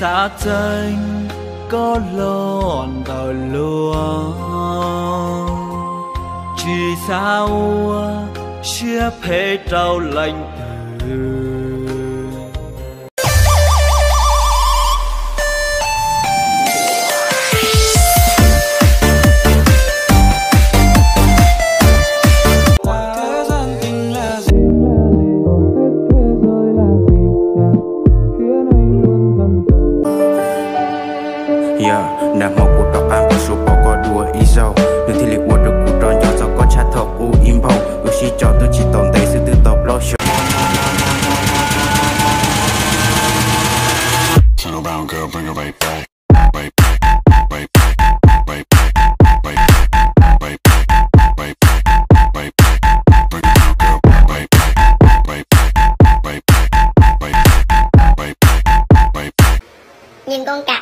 xa tranh có lon đời luôn chỉ sao chia phê trao lạnh từ. Yeah, nè một cuộc đọc ăn số bỏ có đùa ý dâu nếu thì liệu được cuộc tròn cho có cha thọ u im bầu ước chi cho tôi chỉ tồn tại sự tự tập lo show. Turn around, girl, bring it right back. Right back, right back, right back, right back, right back, right back, right back. Bring it down, girl, right back, right back, right back, right back, right back, right back. Nhìn con cặc.